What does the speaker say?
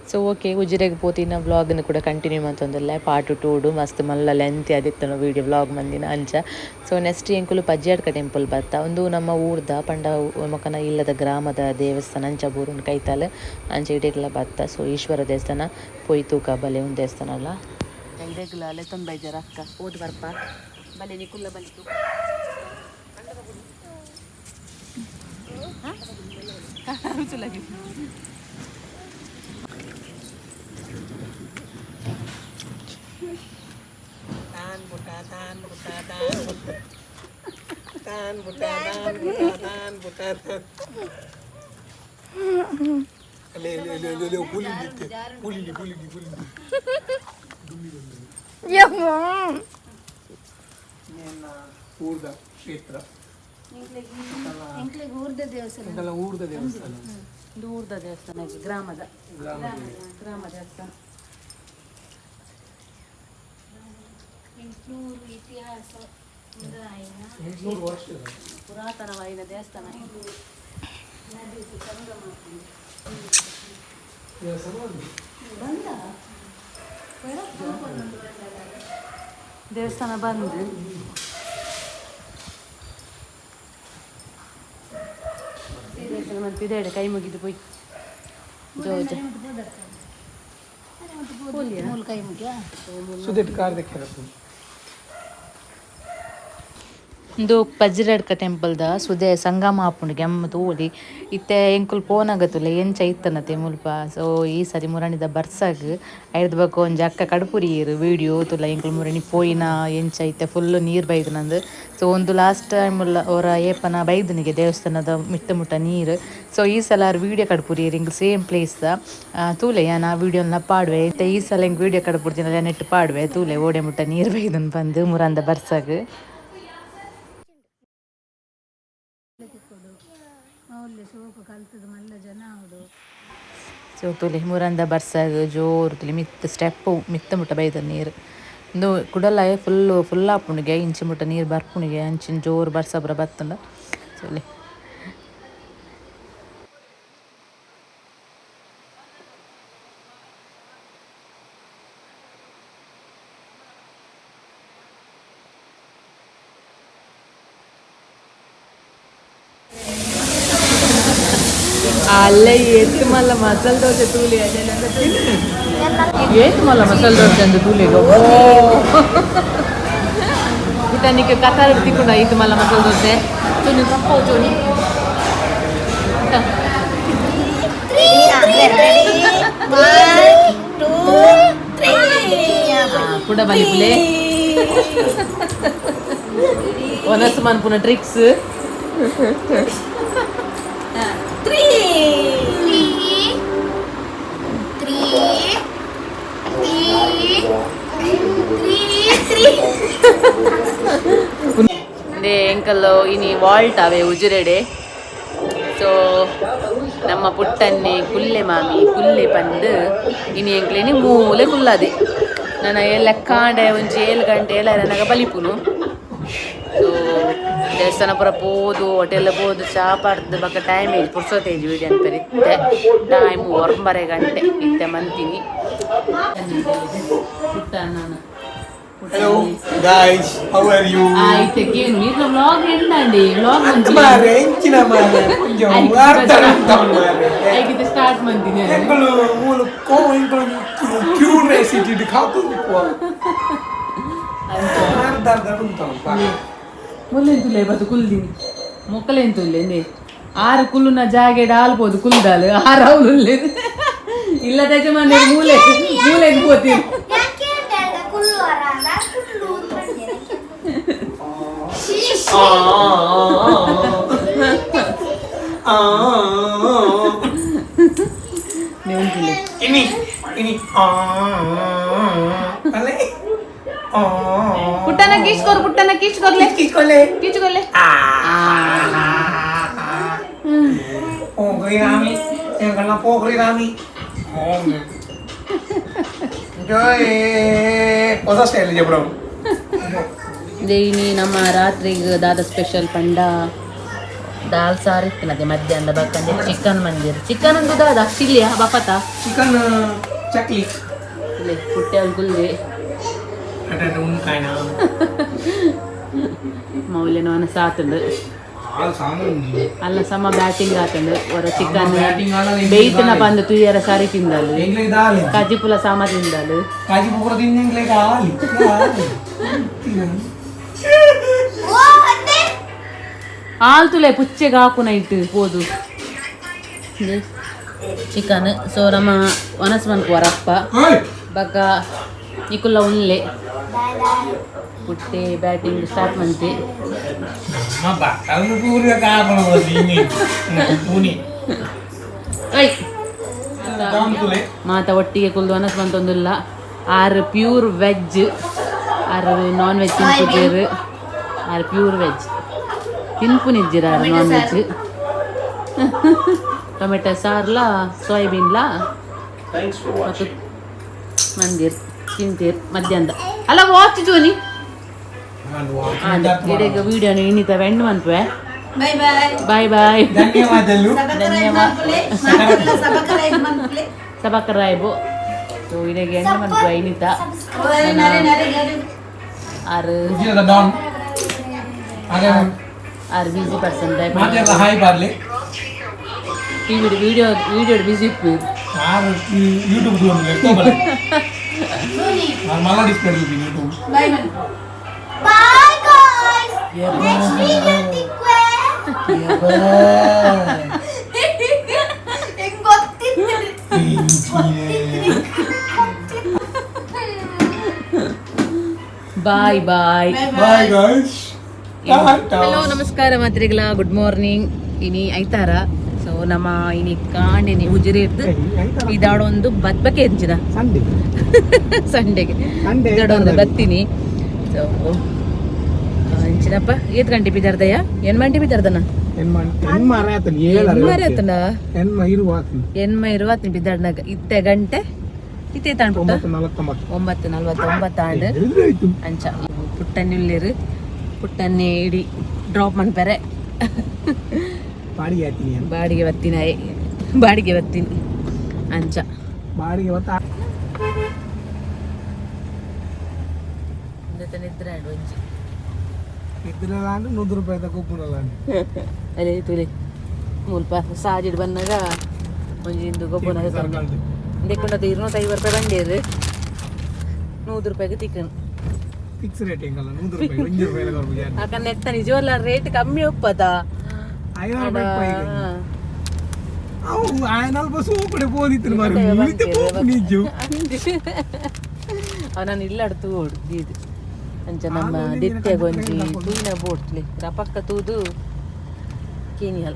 ಸೊ ಓಕೆ ಉಜಿರೆಗ್ ಪೋತಿನ ವ್ಲಾಗ್ನ ಕೂಡ ಕಂಟಿನ್ಯೂ ಮಂತೊಂದುಲ್ಲೆ ಪಾರ್ಟ್ 2 ಮಸ್ತ್ ಮಲ್ಲ ಲೆಂತ್ ಆದಿತ್ತುಂಡು ವೀಡಿಯೋ ವ್ಲಾಗ್ ಮಂದಿನ ಅಂಚ. ಸೊ ನೆಕ್ಸ್ಟ್ ಎಂಕುಲು ಪಜ್ಜಾಡ್ಕ ಟೆಂಪಲ್ ಬತ್ತ. ಉಂದು ನಮ್ಮ ಊರ್ದ ಪಂಡ ಮೊಕನ ಇಲ್ಲದ ಗ್ರಾಮದ ದೇವಸ್ಥಾನ ಅಂಚ ಬೂರುಂಡು ಕೈತಾಲ್ ಅಂಚ ಇಡೆಗ್ಲ ಬತ್ತ. ಸೊ ಈಶ್ವರ ದೇವಸ್ಥಾನ ಪೋಯಿ ತೂಕ ಬಲೆ ಉಂದು ದೇವಸ್ಥಾನಲ ಇಡೆಗ್ಲ ಲೆತ್ತೊಂದು ಅಕ್ಕ ಓದು ಬರ್ಪ ಬಲೆ ನಿಕುಲ್ಲ ಬಲಿ ತೂಕ ತಾನ್ ಬುಟ್ಟ ತಾನ್ ಬುಟ್ಟ ತಾನ್ ಬುಟ್ಟ ತಾನ್ ಬುಟ್ಟ ತಾನ್ ಬುಟ್ಟ ತಾನ್ ಬುಟ್ಟ ತಾನ್ ಅಲೆ ಅಲೆ ಅಲೆ ಅಲೆ ಪುಲಿ ಪುಲಿ ಪುಲಿ ಪುಲಿ ಊರ್ದ ಕ್ಷೇತ್ರ ಊರ್ದ ದೇವಸ್ಥಾನ ಊರ್ದ ದೇವಸ್ಥಾನ ಊರ್ದ ದೇವಸ್ಥಾನ ಗ್ರಾಮದ ಗ್ರಾಮ ದೇವಸ್ಥಾನ 800 ಇತಿಹಾಸ 800 ವರ್ಷ ಪುರಾತನವಾದ ದೇವಸ್ಥಾನ. ದೇವಸ್ಥಾನ ಬಂದು ದೇವಸ್ಥಾನ ಇದೆ ಕೈ ಮುಗಿದು ಪೋಯ್ ಜೋಜ ಕೈ ಮುಗಿಯ ಸುದೆಟ್ ಕಾರ್ ದೆಕ್ಕೆರ ಇಂದು ಪಜ್ಜಿರಡ್ಕ ಟೆಂಪಲ್ದ ಸುದೆ ಸಂಗಮ ಆಪುಂಡು ಗೆಮ್ಮ ತೂವೊಲಿ ಇತ್ತೆ ಎಂಕುಲು ಪೋನಾಗತ್ತುಲ್ಲ ಎಂಚ ಇತ್ತನತೆ ಮುಲ್ಪ. ಸೊ ಈ ಸರಿ ಮುರಣಿದ ಬರ್ಸಾಗ್ ಐರ್ದ್ ಬೊಕ ಒಂಜಿ ಅಕ್ಕ ಕಡುಪುರಿಯೆರ್ ವೀಡಿಯೋ ತುಲ್ಲ ಎಂಕುಲು ಮುರಣಿ ಪೋಯಿನ ಎಂಚ ಇತ್ತೆ ಫುಲ್ ನೀರು ಬೈದಿನಂದು. ಸೊ ಒಂದು ಲಾಸ್ಟ್ ಟೈಮ್ ಅವರ ಏಪನ ಬೈದನಿಗೆ ದೇವಸ್ಥಾನದ ಮಿತ್ತ ಮುಟ್ಟ ನೀರು. ಸೊ ಈ ಸಲ ಆರ್ ವೀಡಿಯೋ ಕಡುಪುರಿಯೆರ್ ಎಂಕ್ ಸೇಮ್ ಪ್ಲೇಸ್ ತೂಲೆ ಯಾನ್ ಆ ವೀಡಿಯೋನ ಪಾಡುವೆ. ಇತ್ತೆ ಈ ಸಲ ಎಂಕ್ ವೀಡಿಯೋ ಕಡುಪುಡ್ದಿನಲ್ಲ ನೆಟ್ ಪಾಡುವೆ ತೂಲೆ ಓಡೆ ಮುಟ್ಟ ನೀರು ಬೈದನ್ ಬಂದು ಮುರಂದ ಬರ್ಸಾಗ್. ಸೊ ತುಲಿ ಮುರಂದ ಬರ್ಸಾಗ್ ಜೋರು ತುಲಿ ಮಿತ್ತ ಸ್ಟೆಪ್ ಮಿತ್ತ ಮುಟ್ಟ ಬೈದ ನೀರು. ಇಂದು ಕುಡಲ ಫುಲ್ ಫುಲ್ ಆಪುಂಡುಗೆ ಇಂಚಿ ಮುಟ್ಟ ನೀರು ಬರ್ಪುಣಿಗೆ ಅಂಚಿನ ಜೋರು ಬರ್ಸ ಪೂರ ಬತ್ತುಂಡ. ಸೊಲಿ ಅಲ್ಲೇ ಏತ್ ಮಲ್ಲ ಮಸಾಲೆ ದೋಸೆ ತೂಲಿ ಏತ್ ಮಲ್ಲ ಮಸಾಲೆ ದೋಸೆ ಅಂದು ತೂಲಿ ಪುಟ್ಟನಿಗೆ ಕತಾರ ತಿಕ್ಕೊಂಡ ಈತ್ ಮಲ್ಲ ಮಸಾಲೆ ದೋಸೆ ಚೂನಿ ಕಪ್ಪು ಚೂನಿ. ಕುಡ ಬಲಿಪುಲೆ ಒನಸ್ ಮನ್ಪುನ ಟ್ರಿಕ್ಸ್. 3 3 3 3 3 they ಎಂಕಲ್ಲು ಇನಿ ವಾಲ್ಟ್ ಅವೆ ಉಜಿರೆಡೆ. ಸೊ ನಮ್ಮ ಪುಟ್ಟನ್ನೆ ಕುಲ್ಲೆ ಮಾಮಿ ಕುಲ್ಲೆ ಪಂದ್ ಇನಿ ಎಂಕ್ಲೇನಿ ಮೂಲೆ ಕುಲ್ಲದೆ. ನನ್ನ ಲೆಕ್ಕಾಂಡೆ ಒಂಜಿ 7 ಗಂಟೆ ಎಲ್ಲ ನನಗ ಬಲಿಪುನು. ಸೊ ದೇವಸ್ಥಾನ ಪೂರ ಪೋದು ಹೋಟೆಲ್ ಪೋದು ಚಾ ಪರ್ದು ಬೊಕ ಟೈಮ್ ಏಜ್ ಪುರ್ಸೊತ್ತೇಜ್ ವೀಡಿಯೋ ಅನ್ಪೆರ್ ಇತ್ತೆ ಟೈಮ್ 9 ಗಂಟೆ ಇತ್ತೆ ಮಂತಿನಿ. ಪುಟ್ಟ ನಾನು Hello guys, how are you? ಇತ್ತೆ ಕೇನು ನೀರ್ನ ವ್ಲಾಗ್ ಎಂದಂಡಿ ವ್ಲಾಗ್ ಮಾರ್ರೆ ಎಂಚಿನ ಮಾರ್ರೆ ಕೊಂಚ ವಾರ್ತಾರ ಉಂಟವನು ಮಾರ್ರೆ. ಐಕಿತೆ ಸ್ಟಾರ್ಟ್ ಮಂತಿನಿ. ಎಂಕುಲು ಮೂಲು ಕೋ ಎಂಕುಲು ಕ್ಯೂರಿಯಾಸಿಟಿ ಕಾತು ಅರ್ಧ ಉಂಟವನು ಪಾ. ಮುಲ್ಲೆಂತುಲ್ಲೆ ಬತ್ತು ಕುಲ್ದಿನಿ ಮೊಕ್ಕಲೆಂತುಲ್ಲೆ ಇಂದೆ ಆರು ಕುಲ್ಲುನ ಜಾಗೆಡ್ ಆಲ್ಬೋದು ಕುಲ್ದಾಲ್ ಆರು ಅವಳು ಇಲ್ಲ ಯಜಮಾನ ಮೂಲೆ ಮೂಲೆಗೆ ಪೋತೀನಿ. ಇನಿ ಇನಿ ಆ ಅಲೆ ಆ ಪುಟ್ಟನ ಕೀಚ್ಕೊರ್ ಪುಟ್ಟನ ಕೀಚ್ಕೊರ್ಲೆ ಕಿಚ್ಕೊಲೆ ಕೀಚ್ಕೊರ್ಲೆ. ಹೋಗ್ರಿ ರಾಮಿ ಎಂಕಲ್ನ ಹೋಗ್ರಿ ರಾಮಿ ಜೋಯ್ ಹೊಸ ಸ್ಟೈಲ್ ಜಬ್ರು. ಇನಿ ನಮ್ಮ ರಾತ್ರಿಗೆ ದಾದ ಸ್ಪೆಷಲ್ ಪಂಡ ದಾಲ್ ಸಾರು ಇತ್ತಿನದೆ ಮಧ್ಯಾಹ್ನದ ಬಕ್ಕಂದೆ ಚಿಕನ್ ಮಂದಿರ್ ಚಿಕನ್ ಅಂದು ದಾದ ಚಿಲ್ಲಿಯ ಬಪತ ಚಿಕನ್ ಚಕ್ಲಿ ಇಲ್ಲಿ ಪುಟ್ಟೆ ಗುಲ್ಲೆ ಅಟ ಉಂಕಾಯನ ಮೌಲ್ಯನವನ ಸಾತುಂಡು ಆಲ್ ಸಾಮಾನು ಅಲ್ಲ ಸಮ ಬ್ಯಾಟಿಂಗ್ ಆತಂಡು ಹೊರ ಚಿಕನ್ ಬ್ಯಾಟಿಂಗ್ ಆಡಲ್ಲ ಬೇಯ್ತನ ಬಂದು ತುಯ್ಯರ ಸಾರಿ ತಿಂದಲು ಎಂಗ್ಲಿಗೆ ದಾಲಿ ಕಾಜಿಪುಲ ಸಾಮ ತಿಂದಲು ಕಾಜಿ ಪುರ ತಿಂದ ಎಂಗ್ಲಿಗೆ ಆಲಿ ಆಲ್ತುಲೆ ಪುಚ್ಚೆಗೆ ಹಾಕುನ ಇಟ್ಟು ಪೋದು ಚಿಕನ್ ಸೊ ನಮ್ಮ ವನಸ್ ವರಪ್ಪ ಬಗ್ಗ ನಿಕುಲ್ಲ ಉನ್ಲೆ ಪುಟ್ಟೆ ಬ್ಯಾಟಿಂಗ್ ಸ್ಟಾರ್ಟ್ ಮಂತೆ ನಮ್ಮ ಬಟ್ಟಲು ಪೂರ ಕಾಪಣ ಪೂನಿ I ದಾಂತುಲೆ ಮಾತ ಒಟ್ಟಿಗೆ ಕುಲ್ದು ವನಸ್ ಮಂತೊಂದುಲ್ಲ ಆರು ಪ್ಯೂರ್ ವೆಜ್ ಆರು ನಾನ್ ವೆಜ್ ತಿನ್ಪುಜೇರು ಆರು ಪ್ಯೂರ್ ವೆಜ್ ತಿನ್ಪುನಿಜ್ಜಿರ ಆರು ನಾನ್ ವೆಜ್ ಟೊಮೆಟೊ ಸಾರ್ಲಾ ಸೋಯಾಬೀನ್ಲಾ ಮತ್ತು ಮಂದಿರ್ ತಿಂತೀರ್ ಮಧ್ಯಾಹ್ನದ ಅಲ್ಲ ವಾಚ್ ಜೋನಿ ಇಡೀಗ ವಿಡಿಯೋನ ಇನ್ನಿತ went ಮನ್ಪುವೆ boy bye bye boy ಧನ್ಯವಾದಗಳು ಸಬಕರಾಯ್ ಮನ್ಪುಲೆ ಸಬಕರಾಯ್ಬು ಸೊ ಇಡೀಗ ಎಂಡ್ ಮನ್ಪುವೆ ಇನ್ನಿತ ಆರು ಉಜ್ಜಿದ ಡಾನ್ ಹಾಗೆ ಆರು ಬಿಸಿ ಪರ್ಸನ್ ಮಾತೆಲ್ಲ ಹಾಯ್ ಬರ್ಲಿ ಟಿವಿ ವಿಡಿಯೋ ವಿಡಿಯೋ ಬಿಸಿ ಇಪ್ಪು ನಾನು ಯೂಟ್ಯೂಬ್ ತೂವಲ್ಲ ನಾನು ಮಲ್ಲ ಡಿಸ್ಪ್ಲೇ ಯೂಟ್ಯೂಬ್ ಬಾಯ್ ಮನ್ Bye guys. Next video ತಿಕ್ವೆ. ಹೆಂಗ್ ಗೊತ್ತಿತ್ತು? Bye bye bye guys hello ನಮಸ್ಕಾರ ಮಾತ್ರಿಗಳ ಗುಡ್ ಮಾರ್ನಿಂಗ್ ಇನಿ ಐತಾರ ಸೊ ನಮ್ಮ ಇನಿ ಕಾಂಡಿನಿ ಉಜಿರೆ ಇರ್ದು ಇದಾಡೊಂದು ಬತ್ಬಕ್ಕೆ ಎಂಚಿನ ಸಂಡೇ ಸಂಡೆಗೆ ಸಂಡೇ ಇದಾಡೊಂದು ಬತ್ತೀನಿ ಸೊ ಎಂಚಿನಪ್ಪ ಏತ್ ಗಂಟೆ ಬಿದ್ದಾರ್ದಯ್ಯ ಏನ್ ಗಂಟೆ ಬಿದ್ದಾರ್ದನ ಎನ್ಮಾರ ಆತನ ಎನ್ಮಾರೆ ಆತನ ಎನ್ಮ ಇರುವ ಆತನ ಎನ್ಮ ಇರುವ ಆತನ ಬಿದ್ದಾಡ್ನಾಗ ಇತ್ತೆ ಗಂಟೆ ಇತ್ತೆ ತಾಂಡ್ಬಿಟ್ಟ 9:49 9:49 ಆಂಡ್ ಆಯ್ತು ಅಂಚ ಪುಟ್ಟನ್ನಿ ಉಳ್ಳೇರು ಪುಟ್ಟನ್ನಿ ಇಡೀ ಡ್ರಾಪ್ ಮನ್ಪೆರೆ ಬಾಡಿಗೆ ಆತೀನಿ ಬಾಡಿಗೆ ಬತ್ತೀನಿ ಬಾಡಿಗೆ ಬತ್ತೀನಿ ಅಂಚ ಬಾಡಿಗೆ ಬತ್ತ ನಿದ್ರೆ ಒಂಜಿ ಇದ್ರಲ್ಲ 100 ರೂಪಾಯಿ ತಗೊಪ್ಪುನಲ್ಲ ಅಲೆ ತುಲೆ ಮುಲ್ಪ ಸಾಜಿಡ್ ಬಂದಾಗ ಒಂಜಿ ಇಂದು ಗೊಬ್ಬನ ದೆಕ್ಕೊಂಡದ 250 ರೂಪಾಯಿ ಬಂಡೇರು 100 ರೂಪಾಯಿಗೆ ತಿಕ್ಕನು ಫಿಕ್ಸ್ ರೇಟ್ ಹೆಂಗಲ್ಲ 100 ರೂಪಾಯಿ 1 ರೂಪಾಯಿ ಎಲ್ಲ ಕೊಡ್ಬೇಕು ಯಾರು ಯಾಕಂದ್ರೆ ಎತ್ತ ನಿಜವಲ್ಲ ರೇಟ್ ಕಮ್ಮಿ ಒಪ್ಪದ 50 ರೂಪಾಯಿ ಅವು ಆಯನಲ್ಪ ಸೂಪಡೆ ಪೋದಿತ್ತು ಮಾರು ಮುಳಿತೆ ಪೋಪು ನಿಜು ಅವನನ್ನು ಇಲ್ಲಾಡು ತೂಡು ದೀದು ಅಂಚ ನಮ್ಮ ದಿತ್ಯ ಗೊಂಜಿ ತೂಯಿನ ಬೋಟ್ಲಿ ರಪಕ್ಕ ತೂದು ಕೇನಿಯಲ್.